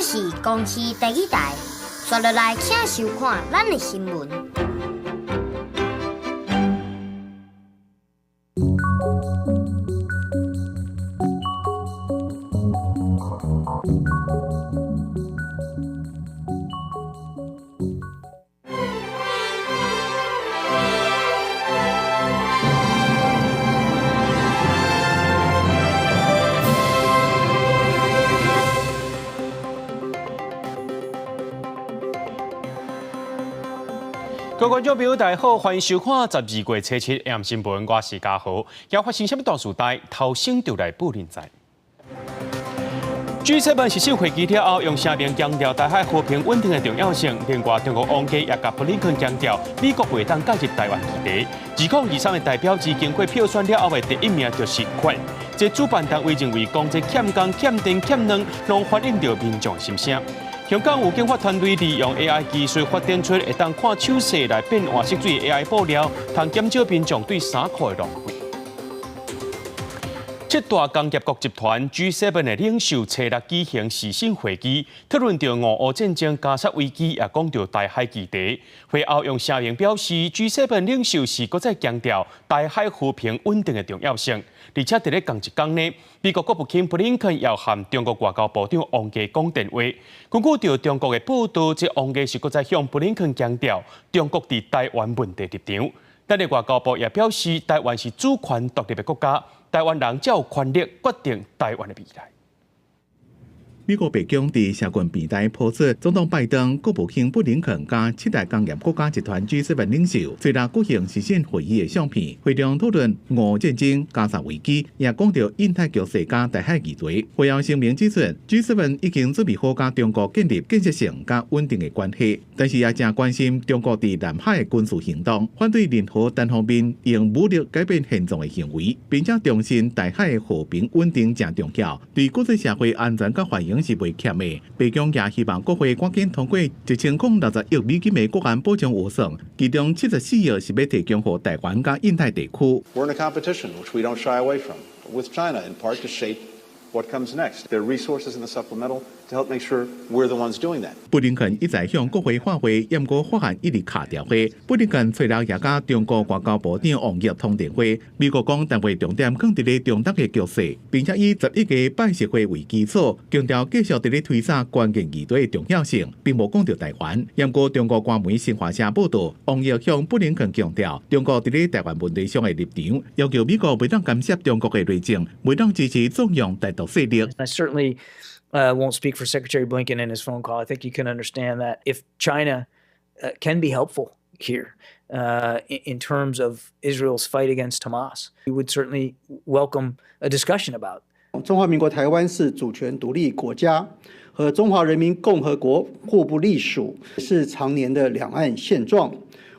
這是公視第二台，紲落來請收看咱的新聞。各位觀眾朋友，大家好，歡迎收看12月初7暗新聞，我是嘉豪。今發生啥物大事代，頭先就來報恁知。G7 視訊會議了後，用聲明強調台海和平穩定的重要性。另外，中國王毅也共布林肯強調，美國袂當介入台灣議題。2023的代表字經過票選了後的第一名就是快。這主辦單位認為，講這欠工、欠電、欠卵，攏反映著民眾心聲。香港有研發團隊利用 AI 技術發展出會當看手勢來變換色水的 AI 布料，通減少民眾對衫褲的浪費。七大工業國集團 G7 的領袖初六舉行視訊會議，討論著俄烏戰爭、加沙危機，也講著台海議題。會後用聲明表示，G7 領袖是閣再強調台海和平穩定的重要性。而且佇咧仝一工呢，美國國務卿布林肯又和中國外交部長王毅講電話。根據著中國的報道，這王毅是閣再向布林肯強調中國佇台灣問題立場。咱的外交部也表示，台灣是主權獨立的國家，台灣人才有權力決定台灣的未來。美國白宮佇社群平台拋出總統拜登、國務卿布林肯佮七大工業國家集團 G7 領袖初六舉行視訊會議的相片，會中討論俄烏戰爭、加沙危機，也講著印太局勢佮台海議題。會後聲明指出，G7 已經準備好佮中國建立建設性佮穩定的關係，但是也誠關心中國佇南海的軍事行動，反對任何單方面用武力改變現狀的行為，並且重申台海的和平穩定誠重要，對國際社會安全佮繁榮是袂欠的。白宮也希望國會趕緊通過1060億美金的國安保障預算，其中74億是欲提供予台灣佮印太地區。 We're in a competition, which we don't shy away from, with China in part to shape what comes next. There are resources in the supplemental to help make sure we're the ones doing that. 布林肯一再向國會發話，毋過法案一直卡佇遐。布林肯初六也佮中國外交部長王毅通電話，美國講談話重點放佇咧中東的局勢，並且以11個拜習會為基礎，強調繼續佇咧推捒關鍵議題的重要性，並無講著台灣。毋過中國官媒新華社報道，王毅向布林肯強調中國佇咧台灣問題上的立場，要求美國袂當干涉中國的內政，袂當支持縱容台獨勢力。 I certainly won't speak for Secretary Blinken in his phone call. I think you can understand that if China can be helpful here in terms of Israel's fight against Hamas, we would certainly welcome a discussion about. 中華民國台灣是主權獨立國家，和中華人民共和國互不隸屬，是常年的兩岸現狀。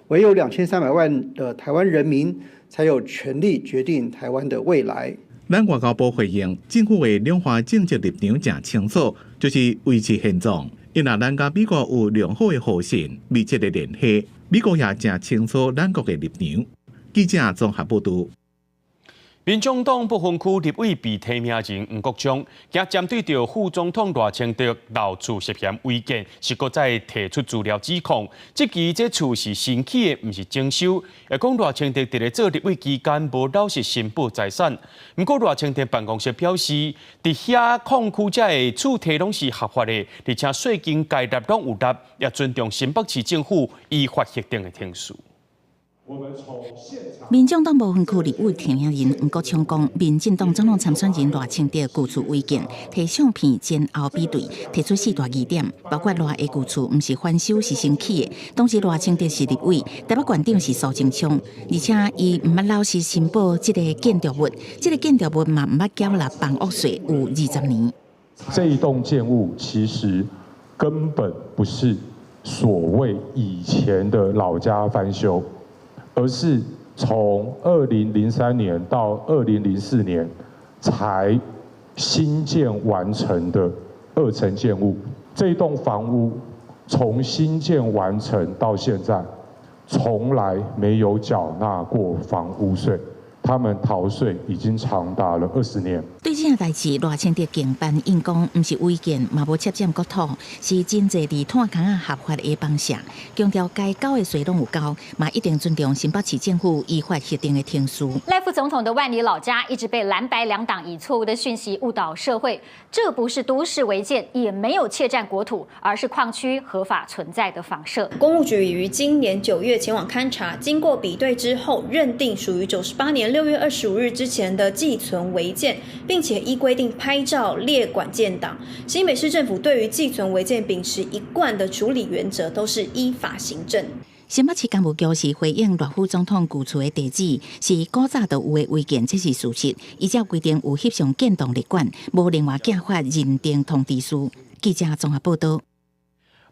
唯有2300萬的台灣人民才有權利決定台灣的未來。咱外交部回應，政府的兩岸政策立場誠清楚，就是維持現狀。因為咱佮美國有良好的互信、密切的聯繫，美國也誠清楚咱國的立場。記者綜合報導。民眾黨不分區立委被提名人黃國昌，今針對著副總統賴清德鬧厝涉嫌違建，是閣再提出資料指控。這期這厝是新起的，毋是整修。會講賴清德佇咧做立委期間無老實申報財產。毋過賴清德辦公室表示，佇遐礦區遮的厝契攏是合法的，而且稅金該納攏有納，也尊重新北市政府依法核定的程序。民眾黨無分區立委提名人黃國昌講，民進黨總統參選人賴清德舊厝違建，提相片前後比對，提出四大疑點，包括賴的舊厝毋是翻修，是新起的。當時賴清德是立委，台北縣長是蘇貞昌，而且伊毋捌老實申報這个建築物，這个建築物嘛毋捌繳納房屋稅有20年。這一棟建物其實根本不是所謂以前的老家翻修。而是從2003年到2004年才新建完成的二層建物。這棟房屋從新建完成到現在，從來沒有繳納過房屋稅。他們逃稅已經長達了20年。對這項代誌，賴清德競辦應講，毋是違建，嘛無侵佔國土，是真濟佇炭倌仔合法的房舍，強調該繳的稅攏有交，嘛一定尊重新北市政府依法核定的程序。賴副總統的萬里老家一直被藍白兩黨以錯誤的訊息誤導社會，這不是都市違建，也沒有竊佔國土，而是礦區合法存在的房舍。工務局已於今年9月前往勘查，經過比對之後，認定屬於98年6月25日之前的寄存違建，並且依規定拍照列管建檔。新北市政府對於寄存違建秉持一貫的處理原則，都是依法行政。新北市工務局是回應賴副總統舊厝的地址是古早就有的違建，這是事實。依照規定有翕相建檔列管，無另外寄發認定通知書。記者綜合報道。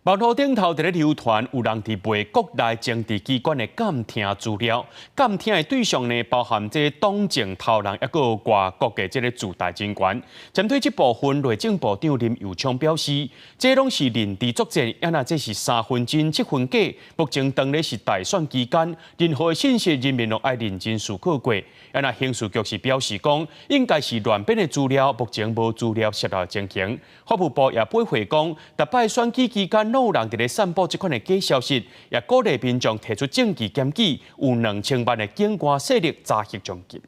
網路頂頭佇咧流傳有人佇賣國內政治機關的監聽資料，監聽的對象呢，包含這黨政頭人，抑閣有外國的這个駐台人員。針對這部分，內政部長林右昌表示，這攏是認知作戰，抑若這是三分真七分假。目前當咧是大選期間，任何的信息人民攏愛認真思考過。抑若刑事局是表示講，應該是亂編的資料，目前無資料洩露的情形。法務部也駁回講，逐擺選舉期間，攏有人佇咧散布這款的假消息，也鼓勵民眾提出證據檢舉，有2000萬的境外勢力查核獎金。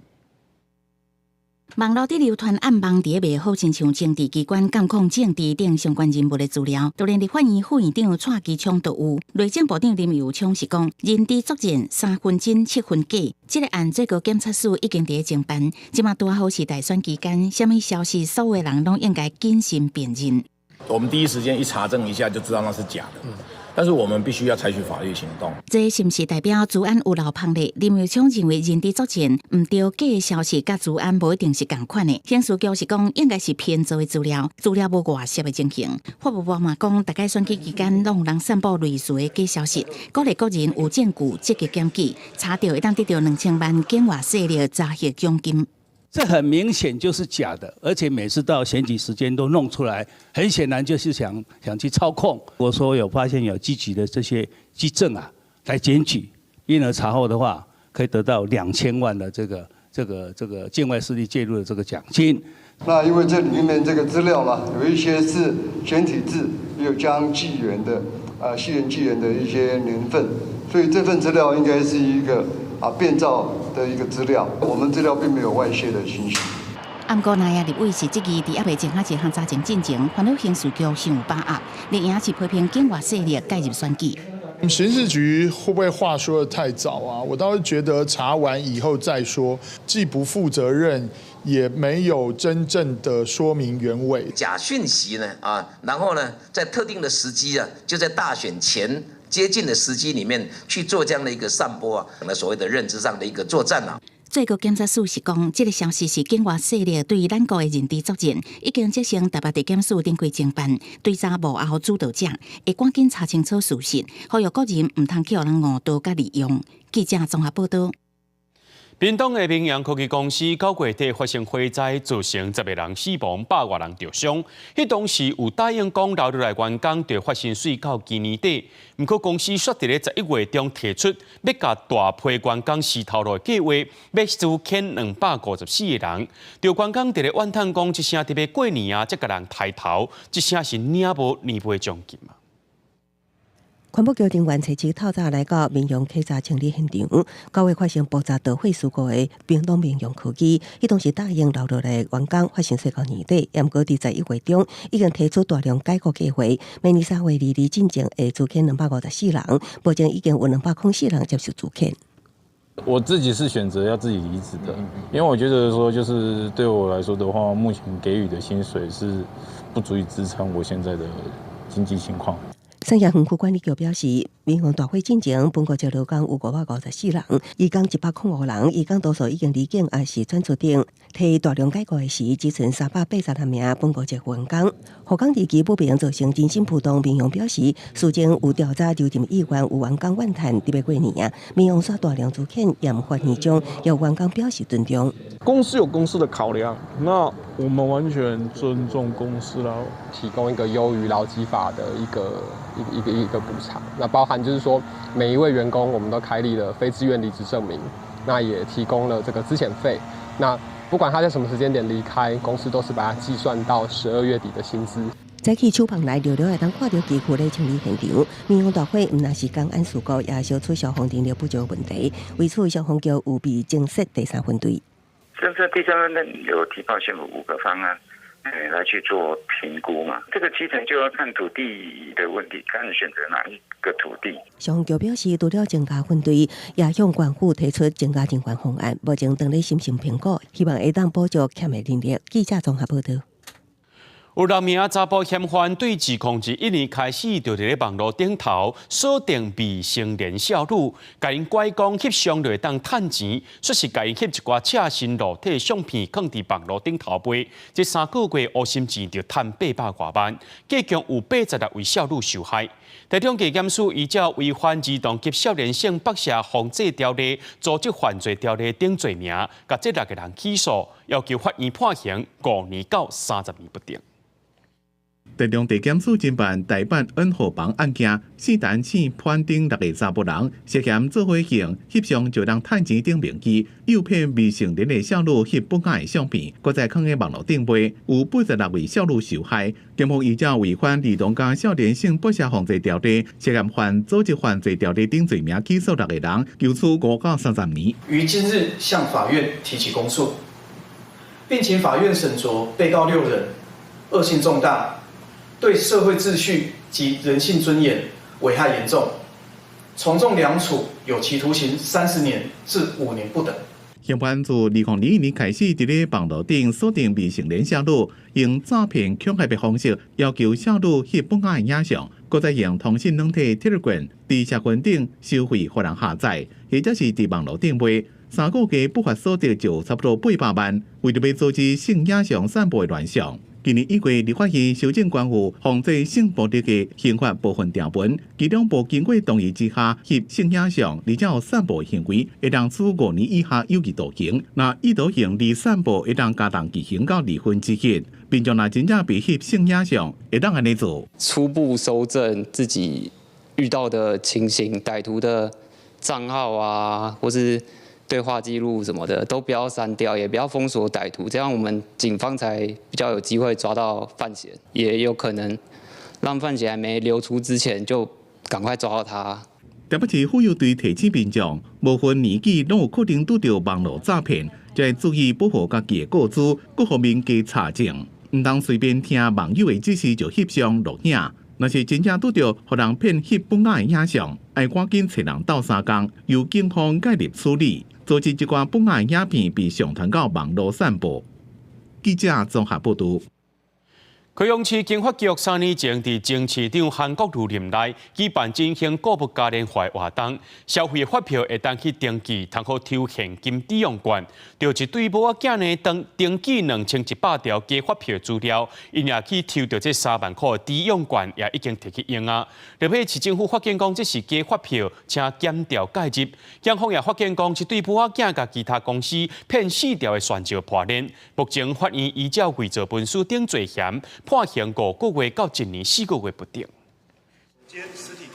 網路佇流傳暗網佇咧賣好親像政治機關監控政治等相關人物的資料，就連立法院副院長蔡其昌都有。內政部長林右昌是講，認知作戰三分真七分假，這个案最高檢察署已經佇咧偵辦。這馬拄好是大選期間，啥物消息，所有人攏應該謹慎辨認。我們第一時間一查證一下就知道那是假的，但是我們必須要採取法律行動。這是毋是代表資安有漏縫咧？林右昌認為認知作戰毋對，假消息佮資安無一定是仝款的。刑事局是講應該是編造的資料，資料無外洩的情形。法務部嘛講，逐擺選舉期間攏有人散布類似的假消息，鼓勵國人有證據積極檢舉，查著會當得著2000萬境外勢力查核獎金。這很明顯就是假的，而且每次到選舉時間都弄出來，很顯然就是想想去操控。我說有發現有積極的這些跡證啊，來檢舉，因而查獲的話，可以得到2000萬的這個境外勢力介入的這個獎金。那因為這裡面這個資料嘛，有一些是簡體字，也有將紀元的啊，西元紀元的一些年份，所以這份資料應該是一個變造的一個資料，我們資料並沒有外洩的情形。毋過，那也立委是質疑，佇猶未前下一項查證進前，煩惱刑事局傷有把握，另也是批評境外勢力介入選舉。刑事局會不會話說得太早啊？我倒是覺得查完以後再說，既不負責任，也沒有真正的說明原委。假訊息呢啊，然後呢，在特定的時機啊，就在大選前接近的時機裡面去做這樣的一個散播啊，那所謂的認知上的一個作戰啊。最高檢察署是講，這个消息是境外勢力對咱國的認知作戰，已經責成台北地檢署展開偵辦，追查幕後主導者，會趕緊查清楚事實，呼籲國人毋通去予人誤導佮利用。記者綜合報道。屏東的明揚科技公司9月底發生火災，造成10個人死亡，百外人著傷。彼當時有答應講留落來員工著發薪水到今年底，毋過公司煞佇咧11月中提出欲共大批員工辭頭路的計劃，欲資遣254個人。著員工佇咧怨嘆講，這聲特別過年啊，才共人刣頭，這聲是領無年尾獎金啊。環保局人員初七透早來到明揚稽查清理現場，9月發生爆炸導火事故的屏東明揚科技，彼當時答應留落來員工發薪水到年底，毋過佇11月中已經提出大量解僱計劃，明年3月22進前會資遣254人，目前已經有204人接受資遣。我自己是選擇要自己離職的，因為我覺得說，就是對我來說的話，目前給予的薪水是不足以支撐我現在的經濟情況。產業園區管理局表示，明揚大火進前，本國籍勞工有554人，移工105人，移工多數已經離境，抑是轉出境。提大量解僱的時，只剩386名本國籍員工。予港地區不平造成人心浮動，明揚表示，事前有調查留任意願，有員工怨嘆，特別過年啊，明揚煞大量資遣，嚴發年終，有員工表示尊重。公司有公司的考量，那我們完全尊重公司啦，提供一個優於勞基法的一個補償，那包含就是說，每一位員工，我們都開立了非自願離職證明，那也提供了這個資遣費。那不管他在什麼時間點離開，公司都是把它計算到12月底的薪資。早起廚房內著著會當看著機具咧清理現場。民防大火毋但是工安事故，也燒出消防人力不足問題。為此，消防局預備增設第三分隊。增設第三分隊有提報縣府五個方案，來去做評估嘛。這個基層就要看土地的問題，看選擇哪一個土地。消防局表示，除了增加分隊，也向縣府提出增加人員方案，目前正咧審慎評估，希望會當補足欠的人力。記者綜合報道。有六名查埔嫌犯對2021年開始就佇咧網路頂頭鎖定未成年少女，共𪜶拐講翕相就會當趁錢，說是共𪜶翕一寡赤身露體相片，囥佇網路頂頭賣。這3個月烏心錢就趁800外萬，計共有86位少女受害。台中地檢署依照違反兒童及少年性剝削防制條例、組織犯罪條例等罪名，共這六個人起訴，要求法院判刑5年到30年不等。台中地檢署偵辦台版恩荷房案件，四單四判定六個查埔人涉嫌做伙用翕相就當趁錢等名義，誘騙未成年的少女翕不雅的相片，閣再囥佇網路頂賣，有86位少女受害。檢方依照違反兒童佮少年性剝削防制條例，涉嫌犯組織犯罪條例等罪名起訴六個人，求處5到30年。於今日向法院提起公訴，並請法院審酌被告六人惡性重大，對社會秩序及人性尊嚴危害嚴重，從重量處有期徒刑30年至5年不等。嫌犯自2021年開始，佇咧網路頂鎖定未成年少女，用詐騙恐嚇的方式要求少女翕不雅的影像，閣再用通訊軟體 Telegram 佇社群頂收費予人下載，或者是佇網路頂賣。3個月不法所得就差不多800萬。為著欲阻止性影像散布的亂象，今年1月，立法院修正關乎防制性暴力的刑法部分條文，其中無經過同意之下翕性影像，而且有散布的行為，會當處5年以下有期徒刑。若意圖盈利散布，會當加重其刑到1/2。民眾若真正被翕性影像，會當按呢做？初步搜證自己遇到的情形，歹徒的賬號啊，或是對話記錄什麼的都不要刪掉，也不要封鎖歹徒，這樣我們警方才比較有機會抓到犯嫌，也有可能讓犯嫌還沒流出之前就趕快抓到他。台北市婦幼隊提醒民眾，無分年紀，攏有可能拄著網路詐騙，就愛注意保護家己的個資，各方面加查證，毋通隨便聽網友的指示就翕相錄影。若是真正拄著予人騙翕不雅的影像，愛趕緊揣人鬥相共，由警方介入處理，阻止這寡不雅的影片被上傳到網路散布。記者綜合報導。高雄市經發局3年前佇前市長韓國瑜任內舉辦振興購物嘉年華活動，消費發票會當去登記，通好抽現金抵用券。就一對某仔囝呢，當登記2100條假發票資料，𪜶也去抽著這3萬箍的抵用券，也已經提去用啊。落尾市政府發現講這是假發票，請檢調介入。檢方也發現講，這對母仔囝佮其他公司騙四條的懸賞破鏈。目前法院依照偽造文書等罪嫌，判刑5個月到1年4個月不等。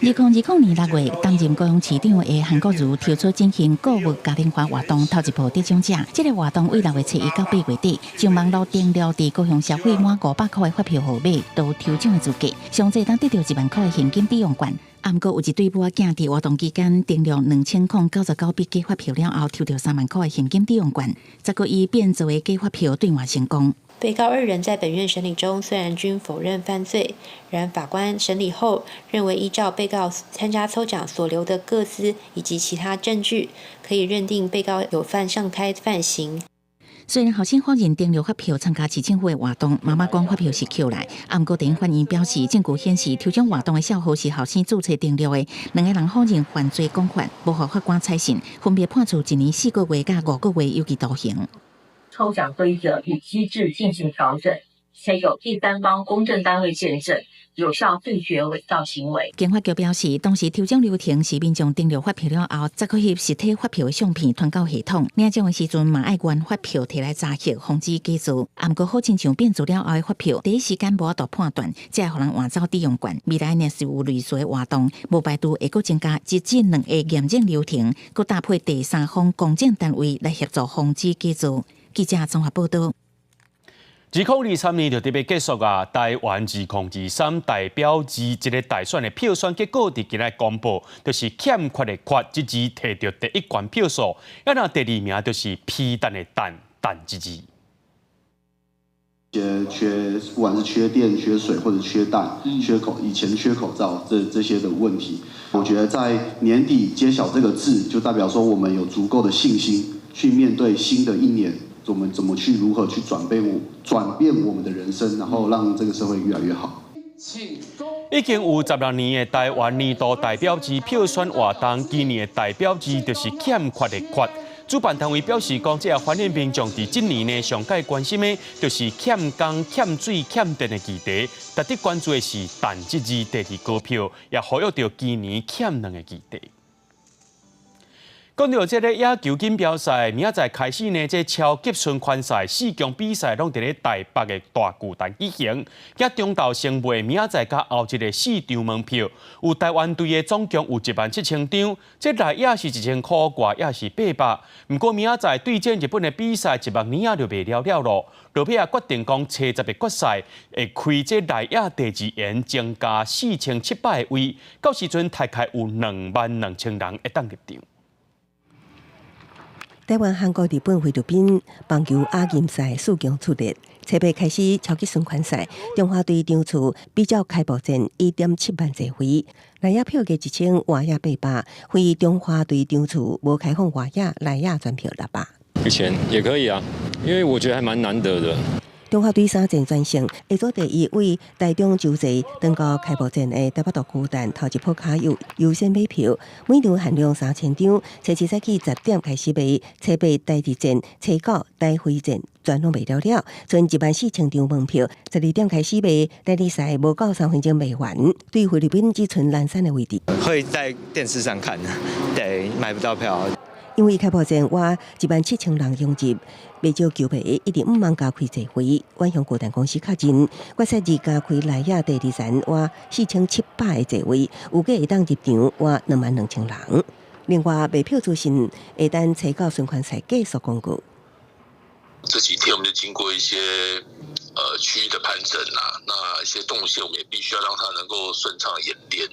2020年6月，擔任高雄市長的韓國瑜提出振興購物嘉年華活動，頭一波得獎者。這個活動對6月初一到8月底，上網路登錄佇高雄消費滿500箍的發票號碼，都抽獎的資格，上濟當得著1萬箍的現金抵用券。毋過有一對母仔囝佇活動期間登錄2099筆假發票了後，抽著3萬箍的現金抵用券，結果伊變造的假發票兌換成功。被告二人在本院審理中雖然均否認犯罪，然法官審理後認為，依照被告參加抽獎所留的個資以及其他證據，可以認定被告有犯上開犯行。雖然後生否認登錄發票參加市政府的活動，媽媽講發票是抾來。毋過電法院表示，證據顯示抽獎活動的帳號是後生註冊登錄的，兩个人否認犯罪講法，無予法官採信，分別判處1年4個月佮5個月有期徒刑。抽獎規則與機制進行調整，且有第三方公證單位見證，有效杜絕偽造行為。經發局表示，當時抽獎流程是民眾登錄發票了後，才去翕實體發票的相片傳到系統。領獎的時陣嘛愛原發票提來查核，防止假造。啊，毋過好親像變造了後的發票，第一時間無法度判斷，才會予人換走抵用券。未來若是有類似的活動，無排除會閣增加一至兩个驗證流程，閣搭配第三方公證單位來協助防止假造。記者綜合報導。2023年就特別結束啊！台灣2023代表字這个大選的票選結果，佇今仔公布，就是欠缺的缺，這字提著第一懸票數，啊若第二名就是皮蛋的蛋，蛋這字。些缺，不管是缺電、缺水或者缺蛋、缺口，以前缺口罩這些的問題，我覺得在年底揭曉這個字，就代表說我們有足夠的信心去面對新的一年。我們怎麼去如何去轉變我們的人生，然後讓這個社會越來越好。已經有16年的台灣年度代表字票選活動，今年的代表字就是欠缺的缺。主辦單位表示講，這也反映民眾佇這年呢上蓋關心的，就是欠工、欠水、欠電的議題。特別關注的是蛋這字第二高票，也呼應著今年欠兩个議題。講到這个野球錦標賽，明仔載開始呢，這超級循環賽四強比賽攏佇咧台北的大巨蛋舉行。佮中投先賣明仔載佮後日的四張門票，有台灣隊的總共有1萬7千張，這內野是1000箍，外野是800。毋過明仔載對戰日本的比賽，一目年仔就賣了了囉。落尾仔決定講，初十的決賽會開這內野第二園，增加4700个位，到時陣大概有2萬2千人會當入場。台灣、韓國、日本、菲律賓棒球亞錦賽四強出列，初八開始超級循環賽，中華隊場次比照開幕戰1.7萬座位，內野票價1000，外野800，非中華隊場次無開放外野，內野全票600。 1000也可以啊，因為我覺得還蠻難得的。中華隊三戰全勝，下組第一為台中洲際，轉到開幕戰的台北大巨蛋頭一鋪跤有優先買票，每場限量3000張。初七早起10點開始賣，初八台日戰、初九台菲戰全攏賣了了，賰1萬4千張門票。12點開始賣，第二賽無夠3分鐘賣完。對菲律賓只賰欄山的位置。會在電視上看，對，買不到票。因為開幕戰倚1萬7千人湧入，袂少球迷一直毋茫加開座位。遠雄巨蛋公司確認，決賽日加開內野第二層倚4700个座位，預計會當入場倚2萬2千人。另外，賣票資訊會等初九循環賽結束公告。這幾天我們就經過一些區域的盤整啦，那一些動線我們也必須要讓它能夠順暢演練。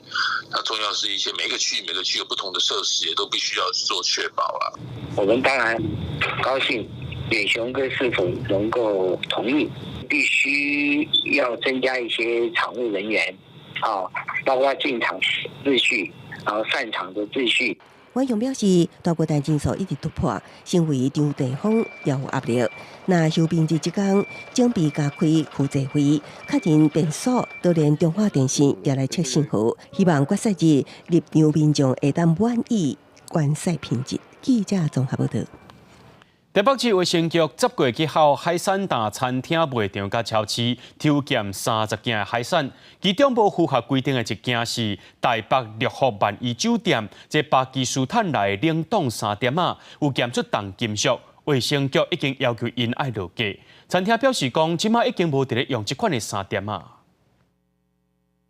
那重要是一些每一個區域每個區有不同的設施，也都必須要做確保啦。我們當然高興，遠雄跟市府能夠同意，必須要增加一些場務人員，啊，包括進場秩序，然後散場的秩序。遠雄表示，大巨蛋人數一直突破，成為場地方也有壓力。若休兵日這工準備加開區座位，確認便所，都連中華電信也來測信號，希望決賽日入場民眾會當滿意觀賽品質。記者綜合報導。台北市衛生局十月去予海產檔餐廳、賣場佮超市抽檢30件海產，其中無符合規定的一件是台北六福萬怡酒店，這巴基斯坦來的冷凍三點仔，有檢出重金屬，衛生局已經要求𪜶愛落架。餐廳表示講，這馬已經無佇咧用這款的三點仔。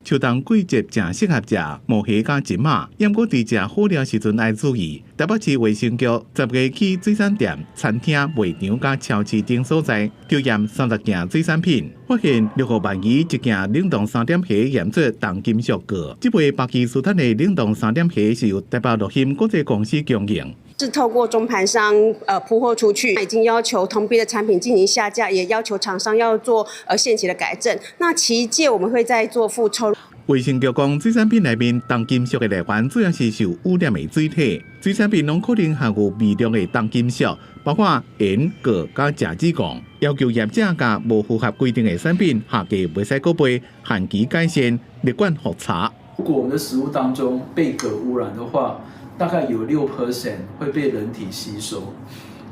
秋冬季節誠適合食毛蝦佮蟳仔，毋過佇食好料時陣愛注意。台北市衛生局10月去水產店、餐廳、賣場佮超市等所在，抽驗30件水產品，發現六福萬怡一件冷凍三點蝦驗出重金屬鉻。這批巴基斯坦的冷凍三點蝦是由台北樂鑫國際公司供應。是透過中盤商鋪貨出去，已經要求同批的產品進行下架，也要求廠商要做限期的改正。那期間我們會再做復抽。衛生局講，水產品內面重金屬的來源主要是受污染的水體，水產品攏可能含有微量的重金屬，包括鉛、鉻佮甲基汞。要求業者共無符合規定的產品下架，袂使閣賣，限期改善，列管複查。如果我們的食物當中被鉻污染的話，大概有6% 會被人體吸收，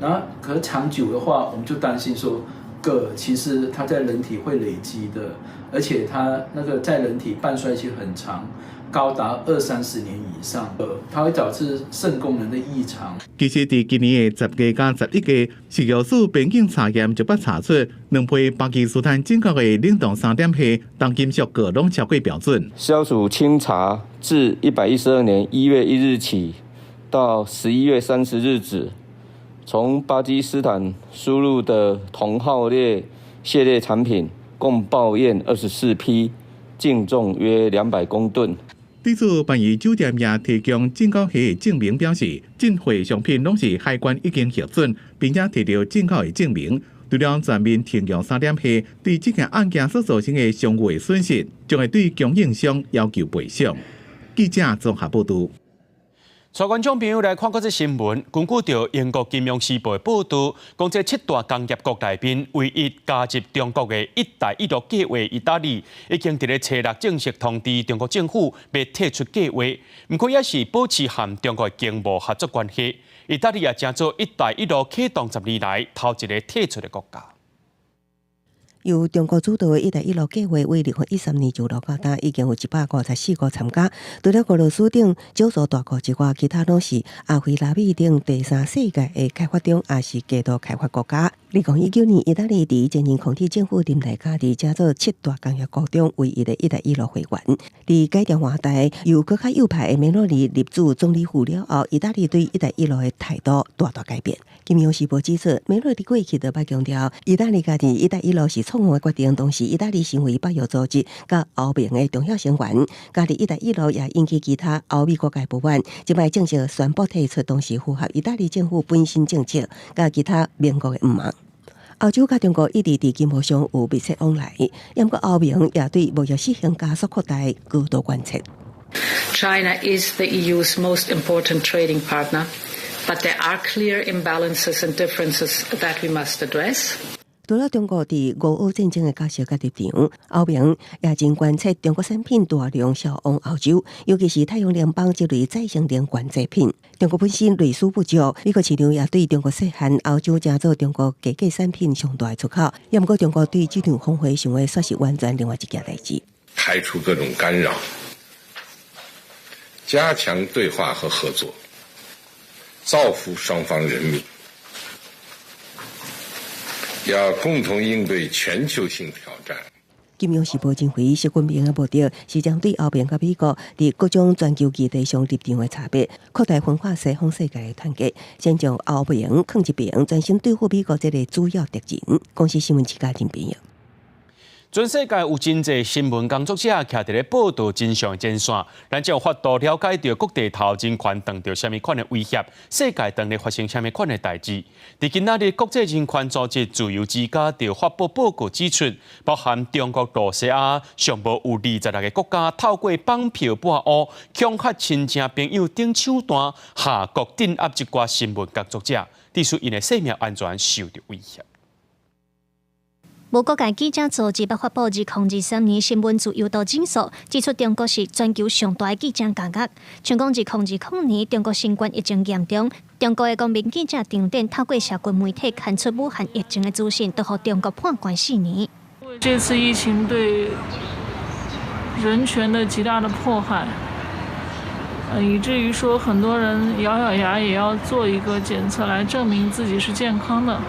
然後可是長久的話，我們就擔心說铬其實它在人體會累積的，而且它那個在人體半衰期很長，高達二三十年以上，它會導致腎功能的異常。其實，佇今年的10月佮11月，食藥署邊境查驗就捌查出兩批巴基斯坦進口的冷凍三點蝦，重金屬鉻攏超過標準。食藥署清查自112年1月1日起到11月30日止，從巴基斯坦輸入的同號列蟹類產品共報驗24批，淨重約200公噸。對此，萬怡酒店也提供進口蝦的證明，表示進貨商品攏是海關已經核准，並且提著進口的證明。除了全面停用三點蝦，對這件案件所造成的商譽損失，將會對供應商要求賠償。記者綜合報導。帶觀眾朋友來看國際新聞，根據著英國金融時報的報導，講這七大工業國內面唯一加入中國的一帶一路計劃，意大利已經佇咧初六正式通知中國政府欲退出計劃，毋過也是保持和中國的經貿合作關係。意大利也成做一帶一路啟動10年來頭一个退出的國家。由中國主導的「一帶一路」計劃，為2013年就落到今，已經有154國參加。除了俄羅斯等少數大國之外，其他攏是亞非拉美等第三世界的開發中，抑是低度開發國家。2019年，意大利佇前任孔蒂政府任內加入，成做七大工業國中唯一的一帶一路會員。佇改朝換代，由閣較右派的梅洛尼入主總理府了後，意大利對一帶一路的態度大大改變。金融時報指出，梅洛尼過去就捌強調，意大利加入一帶一路是錯誤的決定，同時意大利成為北約組織佮歐盟的重要成員，加入一帶一路也引起其他歐美國家不滿。這擺正式宣布退出，同時符合意大利政府本身政策，佮其他盟國的毋滿。歐洲佮中國一直佇經貿上有密切往來，毋過歐盟也對貿易實行加速擴大高度關切。 China is the EU's most important trading partner, but there are clear imbalances and differences that we must address. 除了中國佇俄烏戰爭的角色佮立場，歐盟也真關切中國產品大量銷往歐洲，尤其是太陽能板這類再生能源製品。中國本身內需不足，美國市場也對中國設限，歐洲成做中國低價產品上大的出口。也毋過中國對這場峰會想的煞是完全另外一件代誌。排除各種干擾，加強對話和合作，造福雙方人民。要共同應對全球性挑戰。金融時報認為，習近平的目的是針對歐盟佮美國佇各種全球議題上立場的差別，擴大分化西方世界的團結，先將歐盟囥一邊，專心對付美國這个主要敵人。公視新聞記者林編譯。全世界有真濟新聞工作者徛佇咧報導真相的前線，咱才有法度了解著國際頭人權當著啥物款的威脅，世界當咧發生啥物款的代誌。佇今仔日國際人權組織自由之家就發布報告指出，包含中國、露西亞，上無有26個國家透過綁票抹烏、恐嚇親情朋友等手段，下蠱鎮壓一寡新聞工作者，致使𪜶的生命安全受著威脅。無國界記者組織捌發布2023年新聞自由度指數，指出中國是全球上大的記者監獄。像講2020年中國新冠疫情嚴重，中國的公民記者張展透過社群媒體刊出武漢疫情的資訊，都予中國判關4年。這次疫情對人權的極大的迫害，以至於說很多人咬咬牙也要做一個檢測來證明自己是健康的。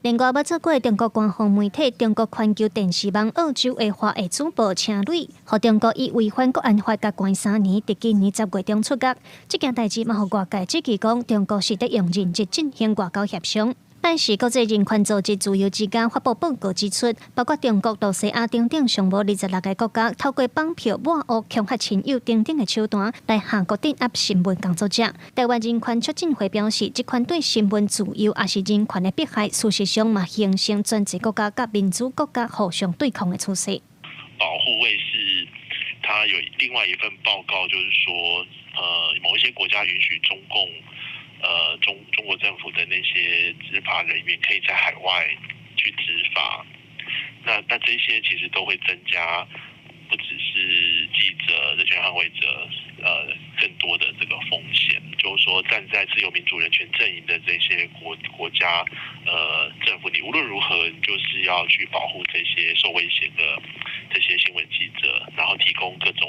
另外，捌做過中國官方媒體中國環球電視網澳洲的華裔主播車磊，予中國以違反國安法共關3年，佇今年10月中出獄。這件代誌嘛，予外界質疑講，中國是佇用人質進行外交協商。但是國際人權組織自由之家發布報告指出，包括中國、露西亞等等上無26個國家，透過綁票、抹烏、恐嚇親友等等的手段，來下蠱鎮壓新聞工作者。台灣人權促進會表示，這款對新聞自由抑是人權的迫害，事實上嘛形成專制國家佮民主國家互相對抗的趨勢。保護衛士，他有另外一份報告，就是說，某一些國家允許中共。中國政府的那些執法人員可以在海外去執法，那這些其實都會增加不只是記者、人權捍衛者，更多的這個風險，就求說，站在自由民主人權陣營的這些國家，政府，你無論如何，你就是要去保護這些受威脅的這些新聞記者，然後提供各種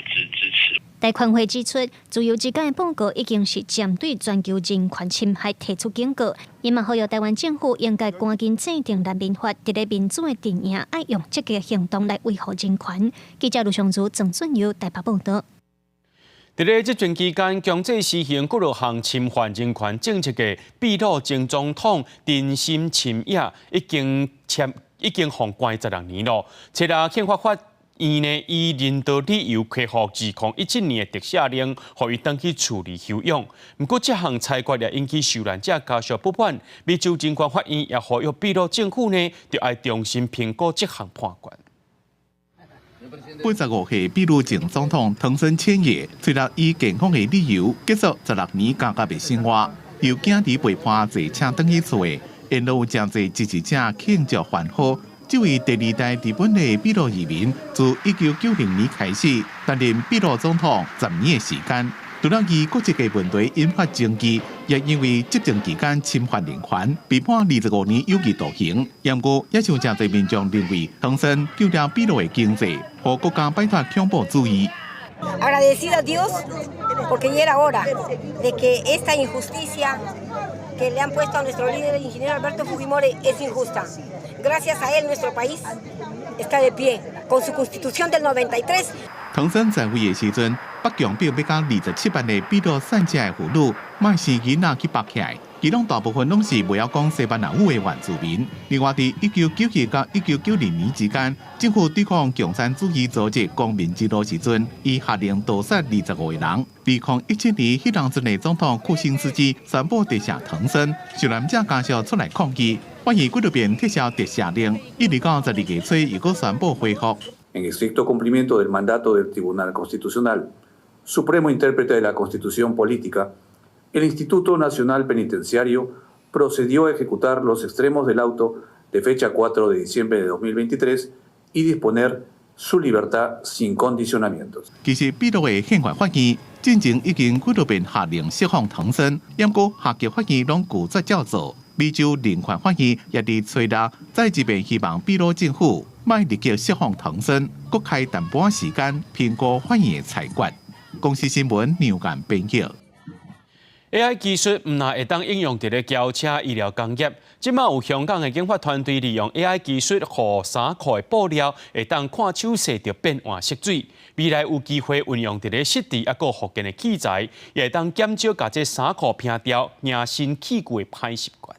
支持。大權會指出，自由之家的報告已經是針對全球人權侵害提出警告，伊嘛呼籲台灣政府應該趕緊制定難民法，佇咧民主的陣營愛用積極行動來維護人權。記者盧尚如、鄭俊友台北報道。佇咧執政期間，強制施行幾若項侵犯人權政策的秘魯前總統藤森親也已經簽已經予關16年咯。初六憲法法院呢以人道理由恢復2017年的特赦令，予伊轉去厝裡休養。毋過，這項裁決也引起受難者家屬不滿。美洲人權法院也呼籲秘魯政府呢，著愛重新評估這項判決。85歲秘魯前總統藤森千葉，初六以健康的理由結束16年監獄的生活，由囝兒陪伴坐車轉去厝的，沿路有誠濟支持者慶祝歡呼。這位第二代日本的秘魯移民，自1990年開始擔任秘魯總統10年的時間。除了伊國籍的問題引發爭議，也因為執政期間侵犯人權，被判25年有期徒刑。毋過，也有誠濟民眾認為，藤森救了秘魯的經濟，予國家擺脫恐怖主義。 Agradecida a Dios porque ya era hora de que esta injusticia que le han puesto a nuestro líder, el ingeniero Alberto Fujimori, es injusta. Gracias a él, nuestro país está de pie con su constitución del 93。藤森在位的時陣，北強迫欲共27萬个秘魯散赤的婦女，莫生囡仔去縛起來，其中大部分攏是袂曉講西班牙語的原住民。另外，佇1991到1992年之間，政府對抗共產主義組織光明之路時陣，伊下令屠殺25個人。2017年，彼當陣的總統庫辛斯基宣布特赦藤森，受難者家屬出來抗議，法院幾落遍撤銷特赦令，一直到12月初又閣宣布恢復。 En estricto cumplimiento del mandato del Tribunal Constitucional, supremo intérprete de la Constitución Política, el Instituto Nacional Penitenciario procedió a ejecutar los extremos del auto de fecha 4 de diciembre de 2023 y disponer su libertad sin condicionamientos。其實秘魯的憲法法院進前已經幾落遍下令釋放藤森，毋過下級法院攏拒絕照做。美洲人權法院也佇初六再一遍希望秘魯政府莫立即釋放藤森，閣開淡薄仔時間評估法院的裁決。公視新聞梁間編譯。 AI 技術毋但會當應用佇咧轎車醫療工業，這馬有香港的研發團隊利用 AI 技術，予衫褲的布料會當看手勢就變換色水。未來有機會運用佇咧實體抑閣復健的器材，也會當減少共這衫褲拼掉、迎新器具的歹習慣。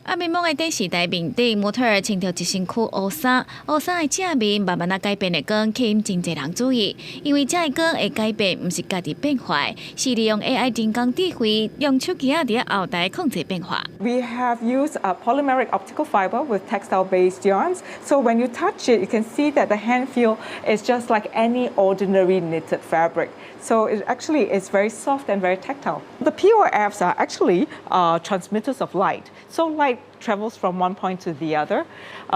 阿面膜的電視台面頂，模特兒穿著一身軀烏衫，烏衫的正面慢慢仔改變的光，吸引真濟人注意。因為這个光會改變，毋是家己變化，是利用 AI 人工智慧，用手機仔佇後台控制變化。 We have used a polymeric optical fiber with textile-based yarns, so when you touch it, you can see that the hand feel is just like any ordinary knitted fabric. So it actually is very soft and very tactile. The POFs are actually transmitters of light. So light travels from one point to the other.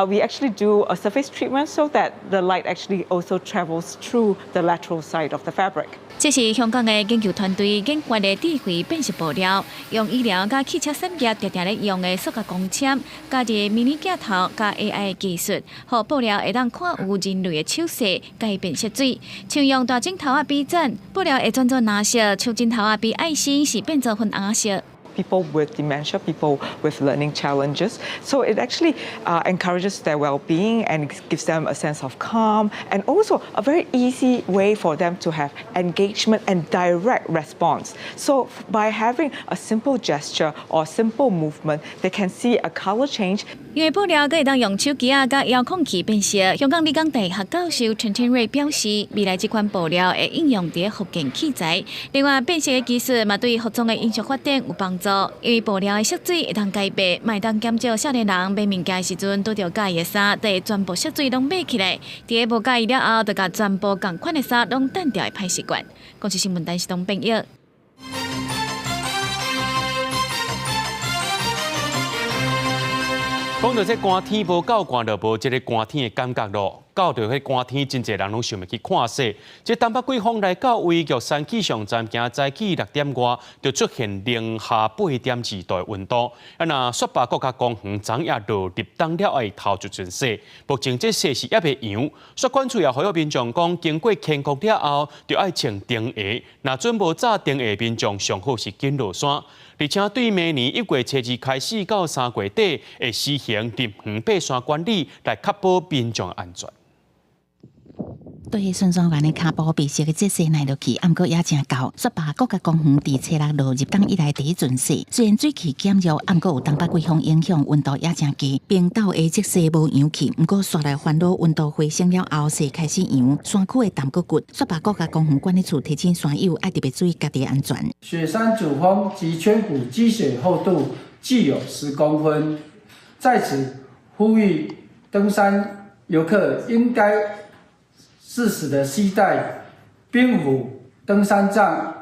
We actually do a surface treatment so that the light actually also travels through the lateral side of the fabric. 這是香港的研究團隊研發的智慧變色布料，用醫療佮汽車產業常常咧用的塑膠光纖，加入迷你鏡頭佮 AI 技術，予布料會當看有人類的手勢改變色水。像用大枕頭仔比讚，布料會轉做藍色；手指頭仔比愛心是變做粉紅色。 People with dementia, people with learning challenges. So it actually encourages their well-being and gives them a sense of calm and also a very easy way for them to have engagement and direct response. So by having a simple gesture or simple movement, they can see a color change. 因為布料閣會當用手機仔佮遙控器變色。香港理工大學教授陳天瑞表示，未來這款布料會應用佇復健器材。另外，變色的技術嘛對服裝的藝術發展有幫助。因為布料的色水會當改變，嘛會當減少少年人買物件的時陣拄著佮意的衫，就會全部色水攏買起來。佇咧無佮意了後，就共全部仝款的衫攏撣掉的歹習慣。公視新聞陳世東編譯。講到這寒天無夠寒，就無這个寒天的感覺囉。到著彼寒天，真濟人攏想欲去看雪。這東北季風來到位，玉山氣象站今早起6點外就出現零下8.2度的溫度。啊，若雪霸國家公園昨夜落入冬了後頭一陣雪，目前這雪是猶未溶。雪管處也呼籲民眾講，經過天光了後，就愛穿長鞋。若準無紮長鞋，民眾上好是緊落山。而且對明年1月初2開始到3月底，會實行入園爬山管理，來確保民眾安全。對巡山員的跤步白色的積雪耐落去，毋過也誠厚。雪霸國家公園佇初六落入冬以來第一陣雪，雖然水汽減弱，毋過有東北季風影響，溫度也誠低。冰斗的積雪無溶去，毋過紲來煩惱溫度回升了後，雪開始溶，山區會澹閣骨。雪霸國家公園管理處提醒山友愛特別注意家己安全。雪山主峰及圈谷積雪厚度計有10公分，在此呼籲登山遊客應該適時的攜帶冰斧、登山杖、